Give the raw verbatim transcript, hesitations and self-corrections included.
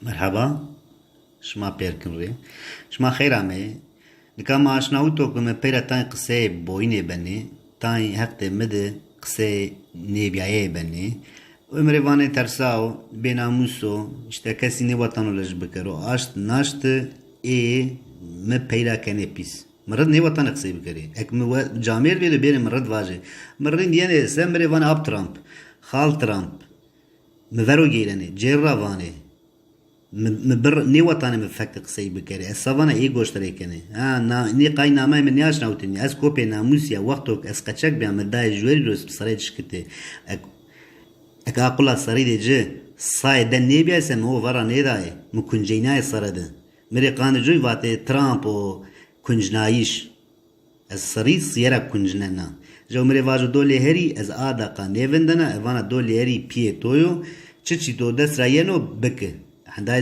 Merheba, şima pêr kin rê. Şima xeyr ameyê. Nika ma aşnawito ki mi peyra tayê qiseyê boyînê benê, tayê heqdê mi de qiseyê nêbîyayeyê benê. Û mi rê vanê tersao, bênamûs o, îşte kesî nêwatano lej bikero. Aşt naşti ê mi peyra kenê pîs. Mi rid nêwatanê qisey bikerê. Ek mi we camêrd bêdo bêrê mi rid vajê. Mi rind yenê se mi rê vanê ap Trump, xal Trump. Mi vero geyrenê, cêr ra vanê. Mi, mi bir nêwatanê mi fek de qisey bikerê. Ez savana ê goştarê kenê. Ha, na, nê qay nameyê mi nêaşnawitênî. Ez kopê namûsî ya, wexto ki ez qeçek bîya mi dayê juwerî ro serê çikitê. Ek, ek aqula serî de ci, sayê de nêbîyayê se mi o vera nêdayê. Mi kunceynayê sere de. Mi rê qandê coy vatê Trump o kuncnayîş. Ez sirî sîyera kuncnena. Jew mi rê vajo do lêherî, ez a deqa nêvindena, ez vana do lêherî pîyê to yo, çiçî do dest ra yeno, biki. Hendayê